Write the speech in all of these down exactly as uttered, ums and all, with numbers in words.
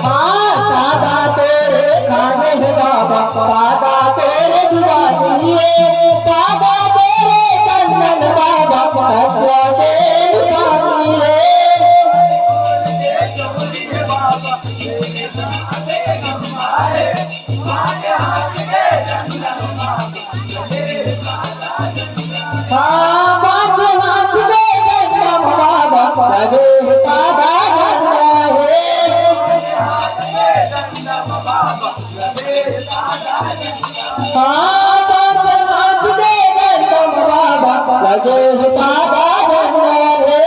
हाँ, सादा तोरे खाने हे बाबा, सादा तोरे जुबानी हे, सादा तोरे चंदन बाबा, सत्या के निशानी हे। हाँ, पाँच हाथ के डंडम बाबा, लगे हे सादा झंडा हे। हाँ, पाँच हाथ के डंडम बाबा, लगे हे सादा झंडा हे।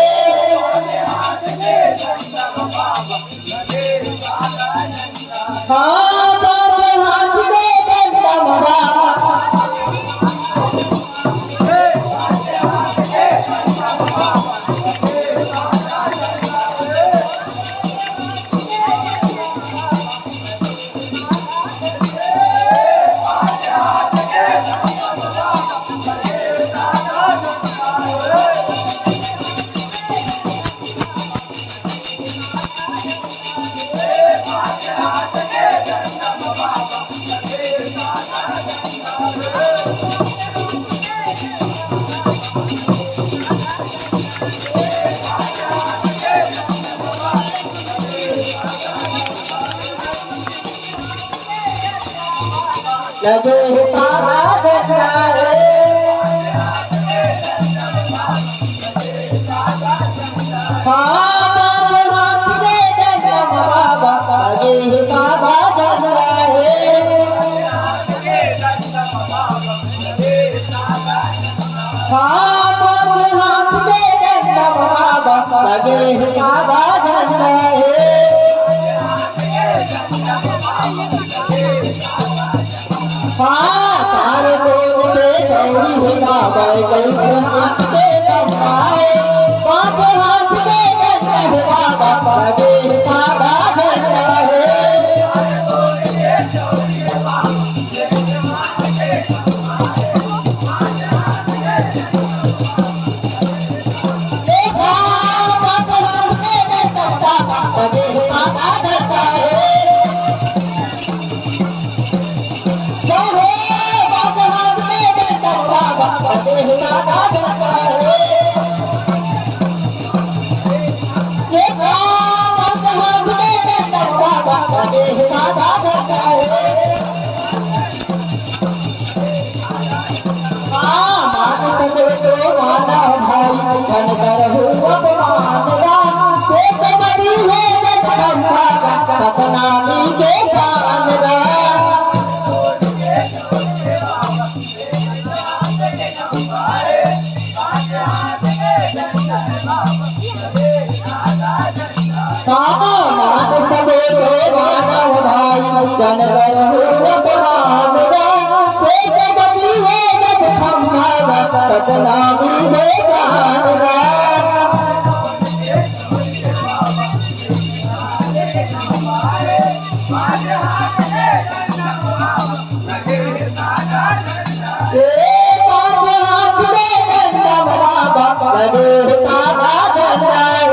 हाँ, पाँच हाथ के डंडम बाबा। लगे हे सादा झंडा हे। हाँ, पाँच हाथ के डंडम बाबा, लगे हे सादा झंडा हे। हाँ, पाँच हाथ के डंडम बाबा, लगे हे सादा झंडा हे। हाँ, चार कोस के चौड़ी हे बाबा, इक्कीस हाथ के लंबा हे। पाँच हाथ के डंडा हे बाबा, लगे हे सादा झंडा हे। हाँ, मान सके तो मानव भाई, झन करहु अपमान गा। शेष बची हे जग संसार, सतनामी के शान गा। हाँ, मान सके तो मानव भाई, झन करहु अपमान गा। शेष बची हे जग संसार, सतनामी के शान गा। ए पाँच हाथ के डंडम बाबा, लगे सादा झंडा।